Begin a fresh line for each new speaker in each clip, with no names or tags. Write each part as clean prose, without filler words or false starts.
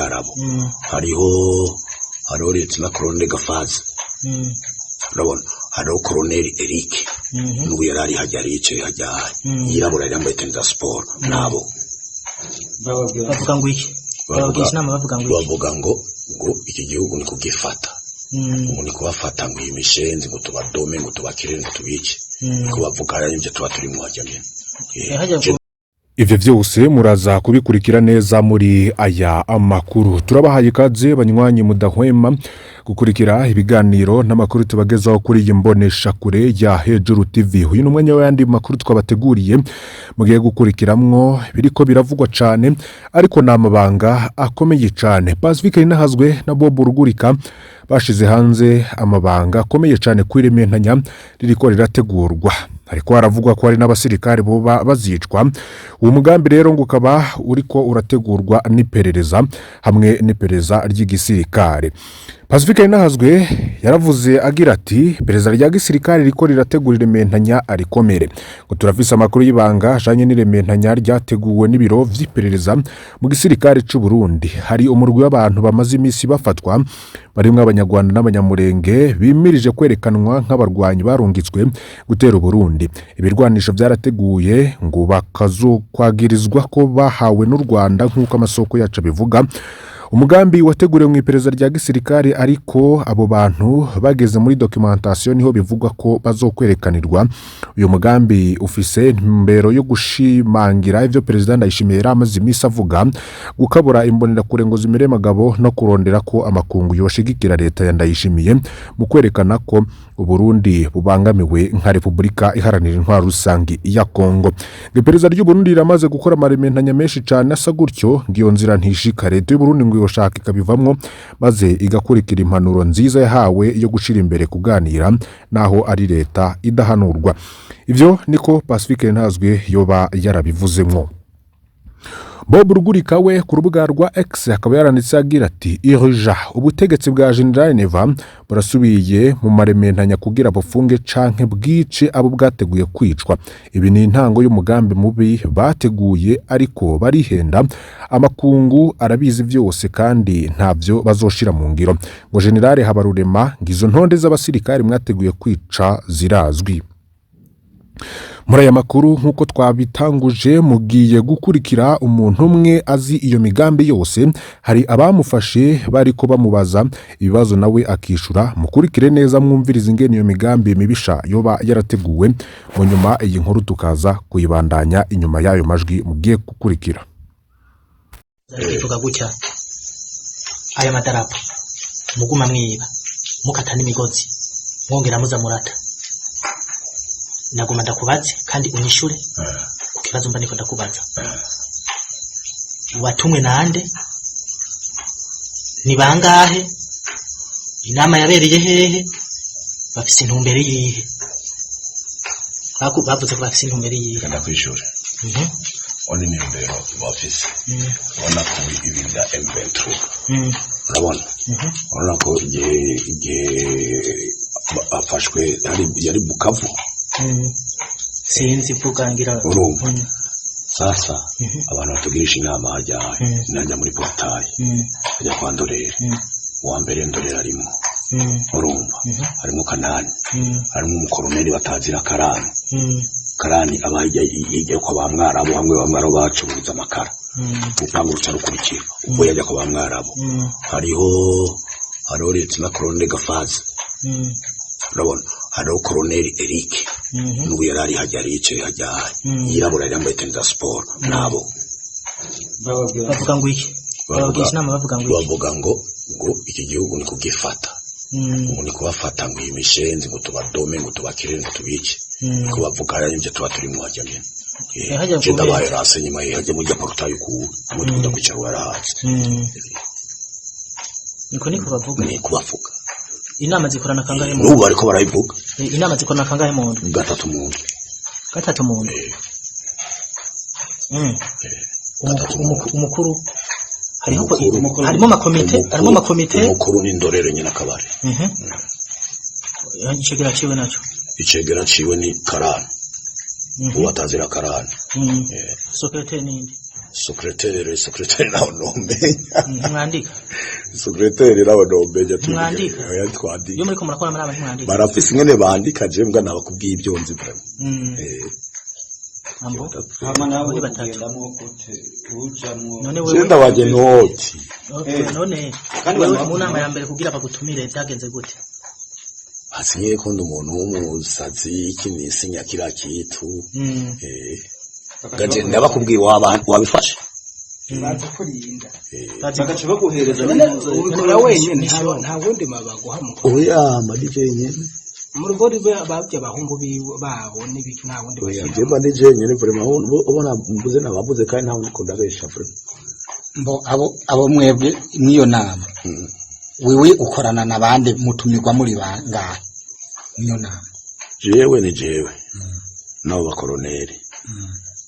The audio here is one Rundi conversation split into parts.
Mwarabu. Hariho Lieutenant Colonel Gafazi. Urabona hariho Colonel Eric. N'ubu yari ari hajya, yari yicaye hajya, yirabura, yari yambaye tenue za siporo nabo.
Bavuga ngo iki? Babagisha inama bavuga ngo iki?
Bavuga ngo iki gihugu ni kugifata, ngo ni kubafata, ngo iyi mishenzi ngo tubadome, ngo tubakire, ngo tubice. Niko bavuga. Hariya nivyo tuba turimwo hajya nyene.
Hajya.
Ivyo vyose muraza kubikurikira neza muri aya amakuru. Turabahaye ikaze, banywanyi mudahwema gukurikira ibiganiro n'amakuru tubagezaho kuri iyi mbonesha kure ya Hejuru TV. Uyu ni umwanya w'ayandi makuru twabateguriye mugiye gukurikiramwo. Biriko biravugwa cane, ariko ni amabanga akomeye cane. Pacifique Ninahazwe na Bob Rugurika bashize hanze amabanga akomeye cane kuri rementanya ririko rirategurwa, ariko haravugwa ko hari n'abasirikare boba bazicwa. Uwo mugambi rero ngo ukaba uriko urategurwa n'iperereza hamwe n'iperereza ry'igisirikare. Pacifique Ninahazwe yaravuze agira ati: "Iperereza rya gisirikare riko rirategura irementanya rikomere." Ngo turafise amakuru y'ibanga ajanye n'irementanya ryateguwe n'ibiro vy'iperereza mu gisirikare c'u Burundi. Hari umurwi w'abantu bamaze imisi bafatwa, barimwo Abanyarwanda n'Abanyamurenge, bimirije kwerekanwa nk'abarwanyi barungitswe gutera Uburundi. Ibirwanisho vyarateguye, ngo bakazokwagirizwa ko bahawe n'u Rwanda, nk'uko amasoko yacu abivuga. Umugambi wateguriwe mu iperereza rya gisirikare, ariko abo bantu bageze muri documentation niho bivugwa ko bazokwerekanirwa. Uyu mugambi ufise intumbero yo gushimangira ivyo Perezida Ndayishimiye yari amaze imisi avuga, gukabura imbonerakure ngo zimere magabo, no kurondera ko amakungu yoshigikira leta ya Ndayishimiye mu kwerekana ko Uburundi bubangamiwe nka Repubulika Iharanira Intwaro Rusangi ya Kongo. Iperereza ry'Uburundi riramaze gukora amarementanya menshi cane asa gutyo, ngo iyo nzira ntishika. Leta y'Uburundi ngo yoshaka ikabivamwo, maze igakurikira impanuro nziza yahawe yo gushira imbere kuganira, naho ari leta idahanurwa. Ivyo niko Pacifique Ntazwe yoba yarabivuzemwo. Bob Rugurika we ku rubuga rwa X akaba yaranditse agira ati: "Irja ubutegetsi bwa General Neva burasubiye mu marementanya kugira bufunge canke bwice abo bwateguye kwicwa. Ibi ni intango y'umugambi mubi bateguye, ariko barihenda. Amakungu arabizi vyose kandi ntavyo bazoshira mu ngiro." Ngo General Habarurema, ngizo ntonde z'abasirikare mwateguye kwica zirazwi. Muri aya makuru, nk'uko twabitanguje, mugiye gukurikira umuntu umwe azi iyo migambi yose. Hari abamufashe bariko bamubaza ibibazo, nawe akishura. Mukurikire neza, mwumvirize ingene iyo migambi mibisha yoba yarateguwe. Mu nyuma iyi nkuru tukaza kuyibandanya inyuma y'ayo majwi mugiye gukurikira.
Ivuga gutya: aya madarapo muguma mwiba, mukata n'imigozi, mwongera muza murata. Naguma ndakubaze kandi unyishure ku kibazo mba niko ndakubaza. Watumwe nande? Ni bangahe? Inama yabereye hehe? Bafise intumbero yihe? Bavuze ko bafise intumbero yihe?
Genda kw'ishure. Oni intumbero bafise, ubona ko ibi bya M23, urabona, urabona ko igihe afashwe yari Bukavu.
Sinzi, vuga ngira.
Urumva, sasa abantu batugirisha inama hajya najya muri portail, ajya kwa Ndorere. Uwa mbere Ndorere arimo, urumva, harimo Kanani, harimo umukoroneri batazira Karani. Karani aba hirya kwa ba Mwarabu, hamwe ba Mwarabu bacururiza amakara. Urupangu ruca rukurikira ubwo yajya kwa ba Mwarabu. Hariho Lieutenant Colonel Gafazi. Urabona hariho Colonel Eric. N'ubu yari ari hajya, yari yicaye hajya, yirabura, yari yambaye tenue za siporo nabo.
Bavuga ngo iki? Babagisha inama bavuga ngo iki?
Bavuga ngo iki gihugu ni kugifata, ngo ni kubafata, ngo iyi mishenzi ngo tubadome, ngo tubakire, ngo tubice. Niko bavuga. Hariya nivyo tuba turimwo hajya nyene.
Hajya.
Je ndabaye rase nyuma hajya muri portail ku hamwe dukunda kwicara, warahazi.
Niko bavuga.
Ni kubavuga.
Inama zikorana kangahe mu
N'ubu bariko barayivuga.
Inama zikorana kangahe mu ndwi?
Gatatu mu ndwi.
Gatatu mu ndwi.
Gatatu mu ndwi.
Umukuru hariho
Umukuru.
Harimo amakomite, harimo amakomite.
Umukuru ni Ndorere nyine akabari.
Icegera ciwe naco?
Icegera ciwe ni Karani, uwo atazira Karani.
Secrétaire ninde?
Secrétaire nawe nomenya.
Ntimwandika?
Secrétaire nawe nomenya.
Ntimwandika?
Oya, twandika.
Iyo muriko murakora muri aba ntimwandika?
Barafise ingene bandika, je mbwa nabakubwiye ibyo nzi vraiment.
Ambo
Hama nawe
muri batatu.
Ugendamwo gute, ujamwo?
None
Je
wewe
ndabaje noti.
None
Kandi
wewe
bamwe
mu nama ya mbere kugira bagutumire byagenze gute?
Asinye ko ndi umuntu w'umusazi, iki nisinya kiriya kitu. Gaje ndabakubwiye, waba wabifashe.
Bazi kurinda.
Bazi
Bagaca baguhereza
None
n'impuzu.
ubikora wenyine, nta wundi baguha mu
Oya, madije nyene.
Mu rugo babye abahungu biwe babo n'ibiki, nta wundi
Oya,
bashyira.
Je mba ndi jenyene vraiment, ubona mvuze nabavuze kandi nta wundi ko ndabesha vraiment.
Mbo abo mwebwe mw'iyo nama, wewe ukorana na bande? Mutumirwa muri bangahe mw'iyo nama?
Jewe ni jewe nabo bakoroneri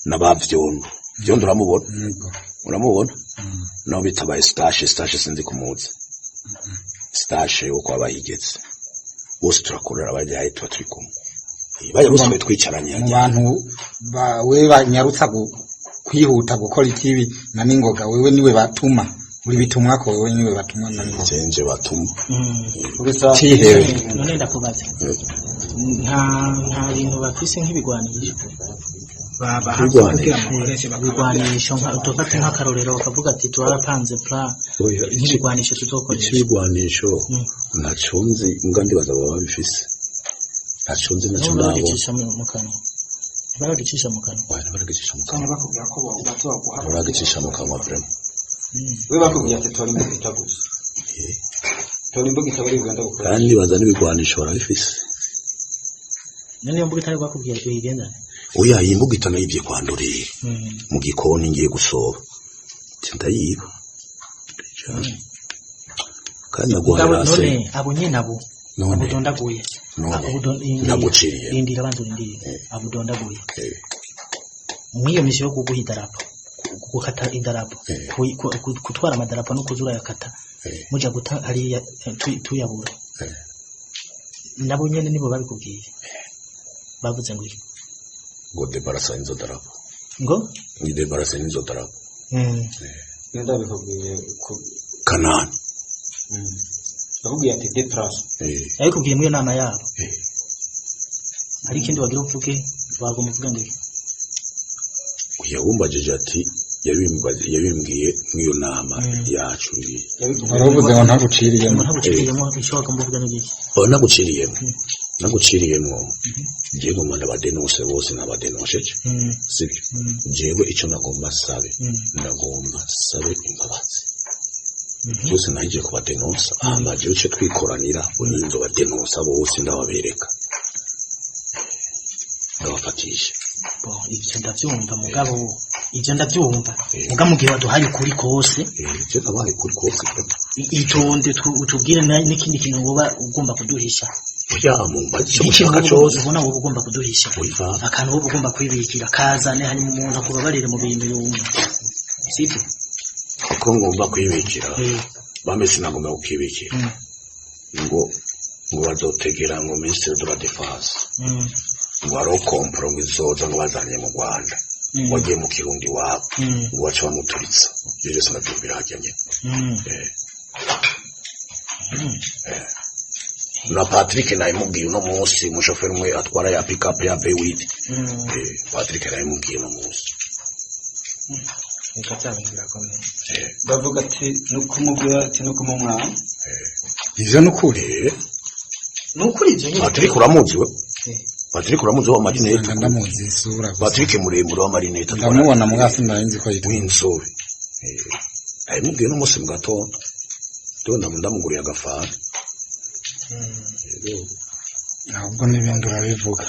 n'abavyondo. Vyondo uramubona?
Yego.
Uramubona? Nabo bita ba Stashe. Stashe sinzi kumuzi, Stashe wo kwa Bahigetse. Bose turakorera bajyaye, tuba turi kumwe. Bajya bose twari twicaranye.
Mu bantu we banyarutsa kwihuta gukora ikibi na ningoga, wewe niwe batuma, uri bitumwa ko wewe niwe batuma na ningoga?
Jenje batuma.
Cihebe.
None ndakubaza, nta bintu bafise nk'ibigwanisho?
Babaha
Ibigwanisho.
kugira mukoreshe bakababwira.
Ibigwanisho nka tufate nk'akarorero, bakavuga ati twarapanze plan
Oya,
nk'ibigwanisho tuzokoresha.
Ikibigwanisho ntaco nzi, mbwa ndibaza baba babifise. Ntaco nzi, naco
Nabo
ndabona.
baragicisha mu kanwa, baragicisha mu kanwa.
Oya, ntibaragicisha mu
Cyangwa
kanwa.
bakubwira ko bazoguha.
Ntibaragicisha mu kanwa vraiment.
We bakubwiye ati tora imbugita gusa, tora imbugita bari ugenda gukora.
Kandi ndibaza n'ibigwanisho barabifise.
None iyo mbuga itari bakubwiye uyigendane?
Oya, iyi mbuga itanayivye kwandurira mu gikoni ngiye gusoba. Nti ndayiba kandi naguhaye
Mugabo
rase.
none abo nyene abo
None
abo udondaguye,
none
abo
naguciriye.
Rindira, banza urindire. Abo udondaguye mw'iyo misi yo kuguha idarapo, gukata idarapo, gutwara amadarapo no kuza urayakata, muja guta hariya, tuyabura, nabo nyene nibo babikubwiye? Bavuze ngo iki?
Ngo débarrasse n'izo darapo.
Ngo?
Ni débarrasse n'izo darapo.
Niyo ndabikubwiye ku
Kanani.
Bakubwiye ati déplace.
Yabikubwiye muri iyo nama yabo?
Eh.
Hari ikindi wagira uvuge? Wagomba uvuge ngo iki?
Yabumbajije ati yabimbwiye mw'iyo nama yacu.
Waravuze ngo ntaguciriyemo.
Ngo ntaguciriyemo, icyo wagomba uvuge ni iki?
Oh, naguciriyemwo, jewe ngomba ndabadenonse bose, nabadenosheje. Sibyo? Jewe icyo nagomba sabe, nagomba sabe imbabazi. Byose nagiye kubadenonsa, hama jewe uce twikoranira uninzo badenonsa bose, ndababereka, ndabafatisha.
Bo, ivyo ndavyumva, mugabo ivyo ndavyumva, muga mu gihe waduhaye ukuri kose.
Je nabaye kuri kose.
Itonde, utubwire n'ikindi kintu woba ugomba kuduhisha.
Oya, mumbaze icyo
Ikintu
mushaka
woba
cose.
ubona woba ugomba kuduhisha.
Oya.
Akantu woba ugomba kwibikira, kazane, hanyuma umuntu akubabarire mu bintu yumva, sibyo?
Ko ngomba kwibikira? Bambe sinagomba kukibikira. Ngo bazotegera ngo ministre de la défense, ngo hariho complot ngo izoza, ngo bazanye mu Rwanda, wagiye mu Kirundi iwabo, ngo bace bamuturitsa. Ivyo vyose ndavyumvira harya nyene. Na Patrick nabimubwiye uno munsi, umushoferi umwe atwara ya pick-up ya V8. Patrick nabimubwiye uno munsi.
Reka, bya bintu birakomeye.
Bavuga ati no kumubwira ati no kumumwana.
Ivyo ni ukuri?
Ni ukuri ivyo nyine.
Patrick uramuzi we? Patrick uramuzi w'amarinete?
Ndamuzi isura gusa.
Patrick muremure w'amarinete atwara.
Ndamubona muga sinari nzi ko yitwa.
W'inzobe. Nabimubwiye uno munsi mu gatondo. Ndabona ndamuguriye agafanta.
Ahubwo n'ibindi urabivuga.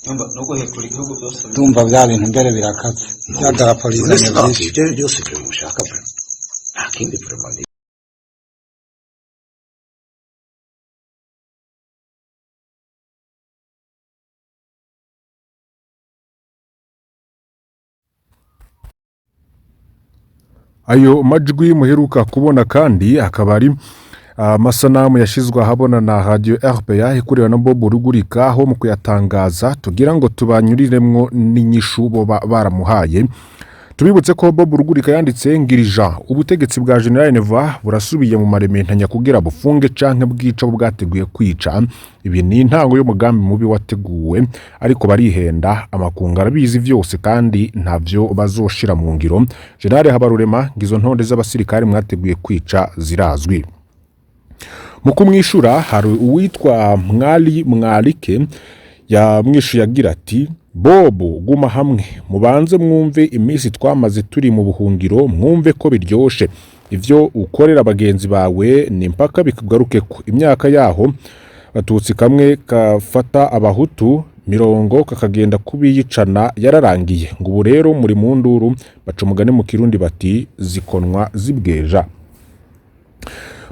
Numva no guhekura igihugu byose.
Ndumva bya bintu mbere birakaze, bya darapo rizanye byinshi.
Ibyo byose byo mushaka vraiment, nta kindi vraiment.
Ayo majwi muheruka kubona kandi akaba ari amasanamu yashyizwe ahabona na Radio RPA ikorewe na Bob Rugurika, aho mu kuyatangaza tugira ngo tubanyuriremwo n'inyishu boba baramuhaye. Tubibutse ko Bob Rugurika yanditse ngirija ubutegetsi bwa General Neva burasubiye mu marementanya kugira bufunge canke bwica bwateguye kwica. Ibi ni intango y'umugambi mubi wateguwe, ariko barihenda, amakungu arabizi vyose kandi ntavyo bazoshira mu ngiro. General Habarurema, ngizo ntonde z'abasirikare mwateguye kwica zirazwi. Mu kumwishura hari uwitwa Mwali Mwalike yamwishuye agira ati: Bobo, guma hamwe mubanze mwumve iminsi twamaze turi mu buhungiro, mwumve ko biryoshe. Ivyo ukorera bagenzi bawe ni mpaka bikugarukeko. Imyaka yaho Batutsi kamwe kafata Abahutu mirongo kakagenda kubiyicana yararangiye, ngo ubu rero muri mu nduru. Baca umugani mu Kirundi bati zikonwa zibweja.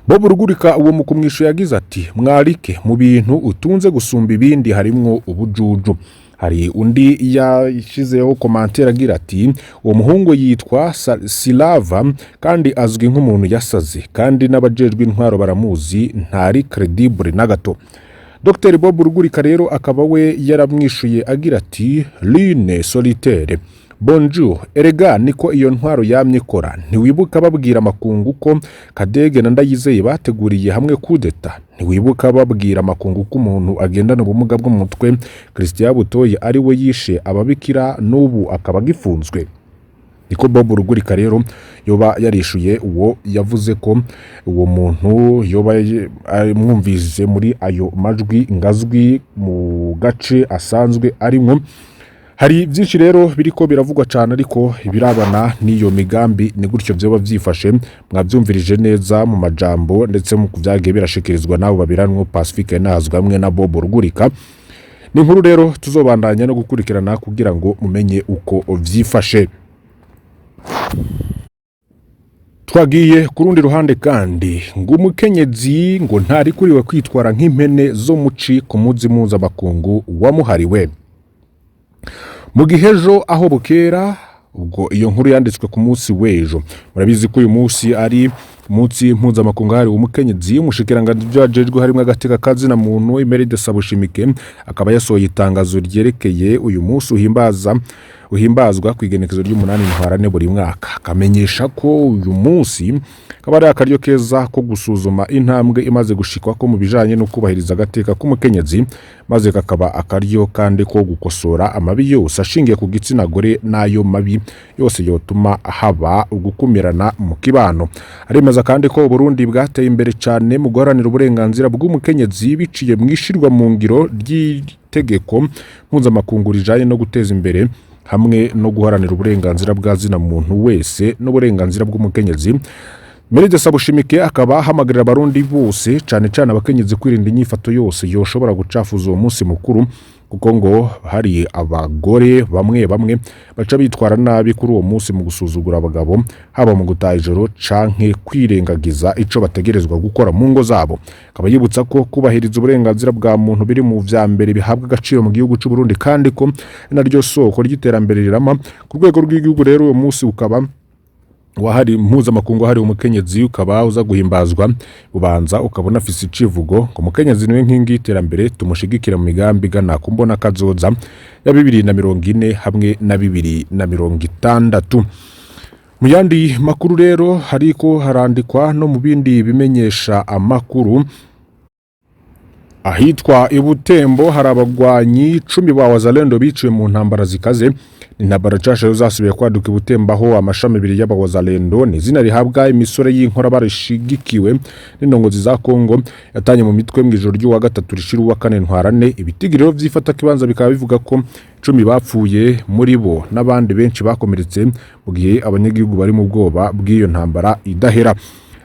Bob Rugurika uwo mu kumwishu yagize ati: Mwarike, mu bintu utunze gusumba ibindi harimwo ubujuju. Hari undi yashizeho commentaire agira ati: Uwo muhungu yitwa Silava kandi azwi nk'umuntu yasaze, kandi n'abajejwe intwaro baramuzi, ntari credible na gato. Dr Bob Rugurika rero akaba we yaramwishuye agira ati: Lune solitaire, bonjour, erega niko iyo ntwaro yamye ikora. Ntiwibuka babwira amakungu ko Kadege na Ndayizeye bateguriye hamwe kudeta? Ntiwibuka babwira amakungu ko umuntu agendana ubumuga bwo mu mutwe Christian Butoyi ari we yishe ababikira, n'ubu akaba agifunzwe? Niko Bob Rugurika rero yoba yarishuye uwo yavuze ko uwo muntu yoba amwumvise muri ayo majwi ngazwi mu gace asanzwe arimwo. Hari byinshi rero biriko biravugwa cyane, ariko ibirabana n'iyo migambi ni gutyo vyoba vyifashe. Mwavyumvirije neza mu majambo ndetse mu vyagiye birashikirizwa n'abo babiranwo Pacifique Nahazwa hamwe na Bob Rugurika. Ni inkuru rero tuzobandanya no gukurikirana kugira ngo mumenye uko vyifashe. Twagiye ku rundi ruhande kandi, ngo umukenyezi ngo ntari kuriwe kwitwara nk'impene zo muci ku munsi mpuzamakungu wamuhariwe. Mu gihe ejo aho bukera, ubwo iyo nkuru yanditswe ku munsi w'ejo, murabizi ko uyu munsi ari umunsi mpuzamakungu wahariwe umukenyezi. Umushikiranganji byo ajejwe harimwo agateka kazina muntu Emeride Sabushimike akaba yasohoye itangazo ryerekeye uyu munsi uhimbazwa ku igenekezo ry'umunani Ntwarante buri mwaka, akamenyesha ko uyu munsi kaba ari akaryo keza ko gusuzuma intambwe imaze gushikwa ko mu bijanye no kubahiriza agateka k'umukenyezi, maze kakaba akaryo kandi ko gukosora amabi yose ashingiye ku gitsina gore n'ayo mabi yose yotuma haba ugukumirana mu kibano. Aremeza kandi ko Burundi bwateye imbere cyane mu guharanira uburenganzira bw'umukenyezi biciye mu ishirwa mu ngiro ry'itegeko mpuzamakungu rijanye no guteza imbere hamwe no guharanira uburenganzira bwa zina muntu wese n'uburenganzira bw'umukenyezi. Meride Sabushimike akaba ahamagarira Abarundi bose, cane cane abakenyezi, kwirinda inyifato yose yoshobora gucafuza uwo munsi mukuru, kuko ngo hari abagore bamwe bamwe baca bitwara nabi kuri uwo munsi mu gusuzugura abagabo, haba mu gutaha ijoro canke kwirengagiza ico bategerezwa gukora mu ngo zabo. Akaba yibutsa ko kubahiriza uburenganzira bwa muntu biri mu vya mbere bihabwa agaciro mu gihugu c'u Burundi, kandi ko naryo soko ry'iterambere rirama ku rwego rw'igihugu. Rero uwo munsi ukaba wahari mpuzamakungu wahariwe umukenyezi ukaba uza guhimbazwa ubanza ukabona afise icivugo ngo umukenyezi niwe nkingi y'iterambere, tumushigikira mu migambi igana ku mbona kazoza ya 2040 hamwe na 2060. Mu yandi makuru rero hariko harandikwa no mu bindi bimenyesha amakuru, ahitwa Ibutembo hari abagwanyi 10 ba Wazalendo biciwe mu ntambara zikaze. Intambara nshasha zasubiye kwaduka Ibutembo, aho amashami abiri y'abawazalendo, ni izina rihabwa imisore y'inkora barishigikiwe n'indongozi za Kongo, yatanye mu mitwe mu ijoro ry'uwa gatatu rishira uwa kane Ntwarane. Ibitigiriro vyifata kibanza bikaba bivuga ko 10 bapfuye muri bo n'abandi benshi bakomeretse, mu gihe abanyagihugu bari mu bwoba bw'iyo ntambara idahera.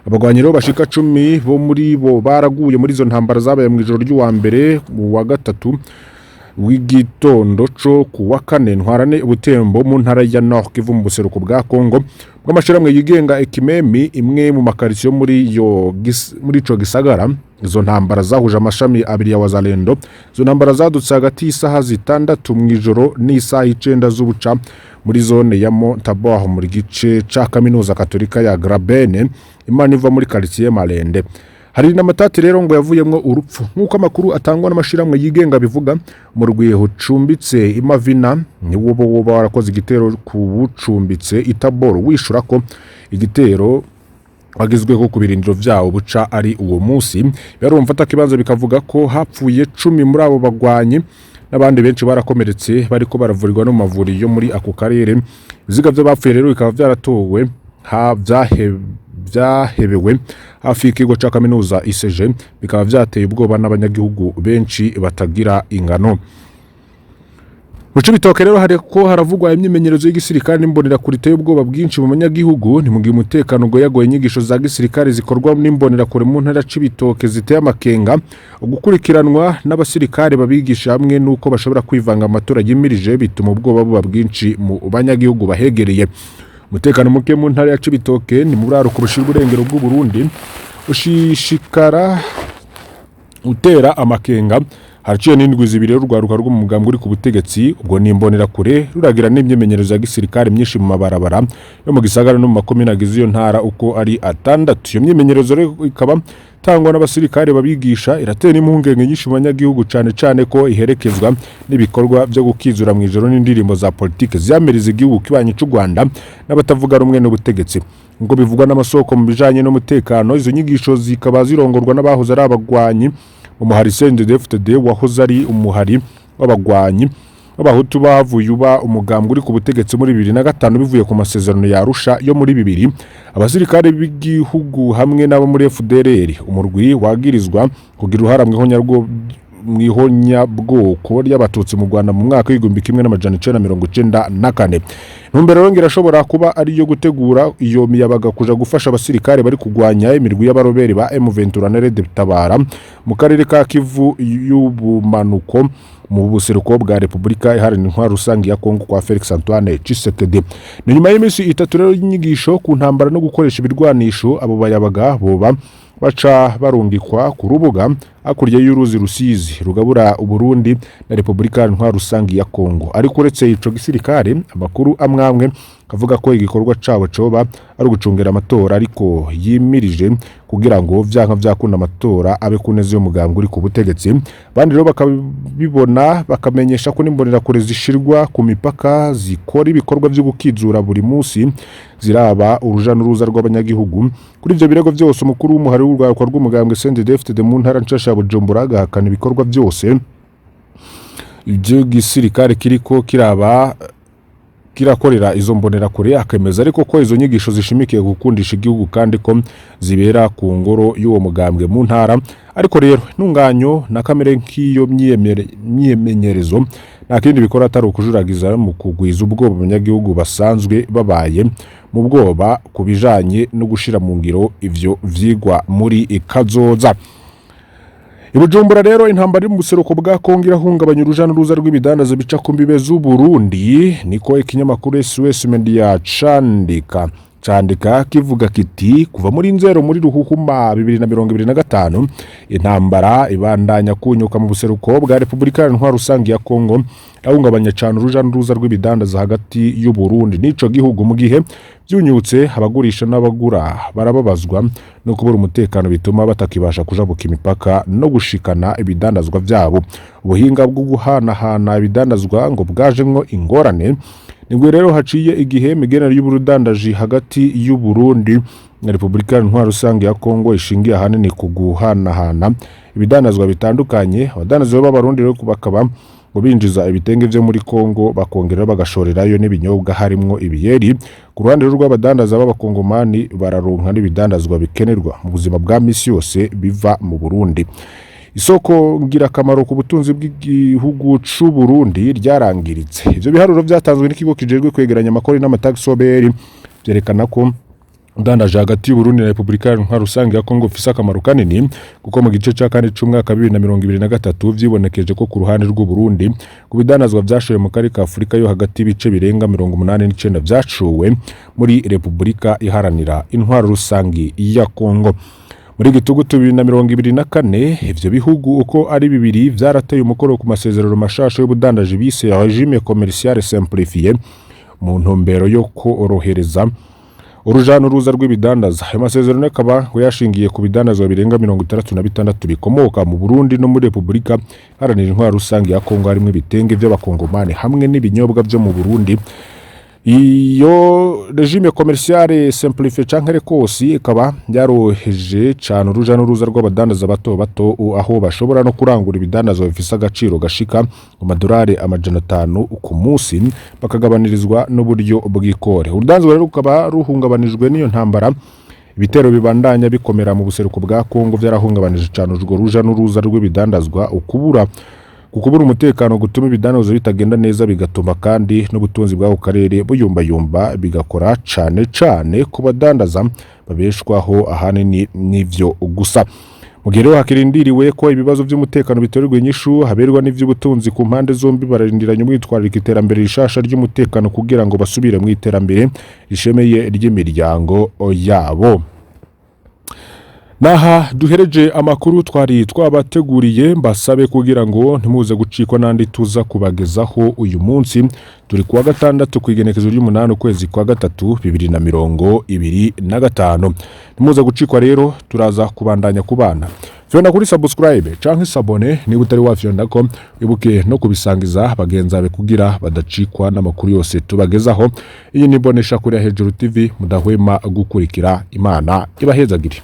Abagwanyi rero bashika 10 bo muri bo baraguye muri izo ntambara zabaye mu ijoro ry'uwa mbere mu wa gatatu w'igitondo co ku wa kane Ntwarane Butembo mu ntara ya Nord Kivu mu buseruko bwa Kongo. Bw'amashirahamwe yigenga Ekimemi, imwe mu makaritsiyo muri yo muri ico gisagara, izo ntambara zahuje amashami abiri ya Wazalendo. Izo ntambara zadutse hagati y'isaha 6 mu ijoro n'isaha 9 z'ubuca muri zone ya Montabaur mu gice ca kaminuza katolika ya Grabene, imana iva muri quartier Malende. Hari n'amatati rero ngo yavuyemwo urupfu, nk'uko amakuru atangwa n'amashirahamwe yigenga bivuga. Mu rwiho ucumbitse imavina ni wo woba warakoze igitero ku bucumbitse itaboro, wishura ko igitero wagizweho ku birindiro vyawo buca ari uwo munsi. Birumva kibanza bikavuga ko hapfuye 10 muri abo bagwanyi, n'abandi benshi barakomeretse, bariko baravurirwa no mu mavuriro yo muri ako karere. Ibiziga vy'abapfuye rero bikaba vyaratowe ha vyahebewe hafi y'ikigo ca kaminuza ICG, bikaba vyateye ubwoba n'abanyagihugu benshi batagira ingano. Mu Cibitoke rero hariko haravugwa imyimenyerezo y'igisirikare n'imbonerakure iteye ubwoba bwinshi mu banyagihugu. Ni mu gihe umutekano ugoyagoye, inyigisho za gisirikare zikorwa n'imbonerakure mu ntara ya Cibitoke ziteye amakenga, ugukurikiranwa n'abasirikare babigisha hamwe n'uko bashobora kwivanga amatora yimirije bituma ubwoba buba bwinshi mu banyagihugu bahegereye. Umutekano muke mu ntara ya Cibitoke, ni mu buraruko bushira uburengero bw'u Burundi, ushishikara utera amakenga. Haraciye n'indwi 2 rero urwaruka rw'umugambwe uri ku butegetsi, ubwo ni imbonerakure, ruragira n'imyimenyerezo ya gisirikare myinshi mu mabarabara yo mu gisagara no mu makomine agize iyo ntara uko ari atandatu. Iyo myimenyerezo rero ikaba itangwa n'abasirikare babigisha, iratera impungenge nyinshi mu banyagihugu, cane cane ko iherekezwa n'ibikorwa vyo gukizura mu ijoro n'indirimbo za politike ziyamiriza igihugu kibanyi c'u Rwanda n'abatavuga rumwe n'ubutegetsi, ngo bivugwa n'amasoko mu bijanye n'umutekano. Izo nyigisho zikaba zirongorwa n'abahoze ari abagwanyi umuhari CNDD-FDD, wahoze ari umuhari w'abagwanyi b'abahutu bavuye uba umugambwe uri ku butegetsi muri 2005 bivuye ku masezerano ya Arusha yo muri 2000, abasirikare b'igihugu hamwe n'abo muri FDLR, umurwi wagirizwa kugira uruhara mu ihonyabwoko ry'abatutsi mu Rwanda mu mwaka w'1994. Intumbero rero irashobora kuba ari iyo gutegura iyo miyabaga kuja gufasha abasirikare bari kugwanya imirwi y'abaroberi ba M23 na Red Tabara mu karere ka Kivu y'ubumanuko mu buseruko bwa Repubulika Iharanira Intwaro Rusange ya Kongo kwa Felix Antoine Tshisekedi. Ni nyuma y'iminsi 3 rero y'inyigisho ku ntambara no gukoresha ibirwanisho, abo bayabaga boba baca barungikwa ku rubuga hakurya y'uruzi Rusizi rugabura Uburundi na Repubulika Intwaro Rusange ya Kongo. Ariko uretse ico gisirikare, amakuru amwamwe kavuga ko igikorwa cabo coba ari ugucungera amatora ariko yimirije, kugira ngo vyanka vyakunda amatora abe ku neza y'umugambwe uri ku butegetsi. Abandi rero bakabibona bakamenyesha ko n'imbonerakure zishirwa ku mipaka zikora ibikorwa vyo gukizura buri munsi, ziraba uruja n'uruza rw'abanyagihugu. Kuri ivyo birego vyose, umukuru w'umuhari w'urwaruka rw'umugambwe CNDD-FDD mu ntara nshasha ya Bujumbura agahakana ibikorwa byose ivy'igisirikare kiriko kiraba kirakorera izo mbonerakure, akemeza ariko ko izo nyigisho zishimikiye gukundisha igihugu kandi ko zibera ku ngoro y'uwo mugambwe mu ntara. Ariko rero intunganyo na kamere nk'iyo myimenyerezo nta kindi bikora atari ukujuragiza mu kugwiza ubwoba abanyagihugu basanzwe babaye mu bwoba ku bijanye no gushira mu ngiro ivyo vyigwa muri kazoza. I Bujumbura rero, intambara iri mu buseruko bwa Kongo irahungabanya uruja n'uruza rw'ibidandaza bica ku mbibe z'u Burundi, niko ikinyamakuru SOS Media candika kivuga kiti: kuva muri Nzero muri Ruhuhuma 2025, intambara ibandanya kunyuka mu buseruko bwa Repubulika Iharanira Rusange ya Kongo irahungabanya cane uruja n'uruza rw'ibidandaza hagati y'u Burundi n'ico gihugu. Mu gihe byunyutse, abagurisha n'abagura barababazwa no kubura umutekano, bituma batakibasha kujabuka imipaka no gushikana ibidandazwa vyabo. Ubuhinga bwo guhanahana ibidandazwa ngo bwajemwo ingorane. Nibwo rero haciye igihe imigenderanire y'ubudandaji hagati y'u Burundi na Repubulika Intwaro Rusange ya Kongo ishingiye ahanini ku guhanahana ibidandazwa bitandukanye. Abadandaza b'abarundi rero bakaba ngo binjiza ibitenge vyo muri Kongo, bakongera bagashorerayo n'ibinyobwa harimwo ibiyeri. Ku ruhande rw'abadandaza b'abakongomani, bararonka n'ibidandazwa bikenerwa mu buzima bwa misi yose biva mu Burundi. Isoko ngirakamaro ku butunzi bw'igihugu c'u Burundi ryarangiritse. Ivyo biharuro vyatanzwe n'ikigo kijejwe kwegeranya amakori n'amatagisi OBR, vyerekana ko udandaje hagati y'u Burundi na Repubulika Iharanira Rusange ya Kongo ufise akamaro kanini, kuko mu gice ca kane c'umwaka 2023 vyibonekeje ko ku ruhande rw'u Burundi, ku bidandazwa vyashowe mu karere ka Afurika yo hagati, ibice birenga 89 vyacuwe muri Repubulika Iharanira Intwaro Rusange ya Kongo. Muri Gitugutu 2024, ivyo bihugu uko ari bibiri vyarateye umukono ku masezerano mashasha y'ubudandaji bise régime commercial simplifié, mu ntumbero yo korohereza Uruja n'uruza rw'ibidandaza. Ayo masezerano akaba ngo yashingiye ku bidandazwa birenga 66 bikomoka mu Burundi no muri Repubulika Iharanira Intwaro Rusange ya Kongo, harimo ibitenge by'abakongomani hamwe n'ibinyobwa byo mu Burundi. Iyo régime commercial simplifié canke RECOS ikaba yaroheje cane uruja n'uruza rw'abadandaza bato bato, aho bashobora no kurangura ibidandazwa bifise agaciro gashika mu madolari 500 ku munsi, bakagabanirizwa n'uburyo bw'ikore. Urudanzwa rero rukaba ruhungabanijwe n'iyo ntambara. Ibitero bibandanya bikomera mu buseruko bwa Kongo byarahungabanije cane urwo ruja n'uruza rw'ibidandazwa. Ukubura kukubura umutekano gutuma ibidandazwa bitagenda neza, bigatuma kandi n'ubutunzi bw'ako karere buyumbayumba, bigakora cane cane ku badandaza babeshwaho ahanini n'ivyo gusa. Mu gihe rero hakirindiriwe ko ibibazo by'umutekano bitorerwa inyishu, haberwa n'ivy'ubutunzi ku mpande zombi bararindiranye umwitwarariko iterambere rishasha ry'umutekano kugira ngo basubire mu iterambere rishemeye ry'imiryango yabo. Naha duhereje amakuru twari twabateguriye. Mbasabe kugira ngo ntimuze gucikwa n'andi tuza kubagezaho uyu munsi. Turi kuwa gatandatu, ku igenekezo ry'umunani, ukwezi kwa gatatu, 2025. Ntimuze gucikwa rero, turaza kubandanya kubana. Fyonda kuri subscribe canke s'abonner niba utari wafyonda ko, wibuke no kubisangiza bagenzi bawe kugira badacikwa n'amakuru yose tubagezaho. Iyi ni Bonesha kuri Hejuru TV mudahwema gukurikira. Imana ibahezagire.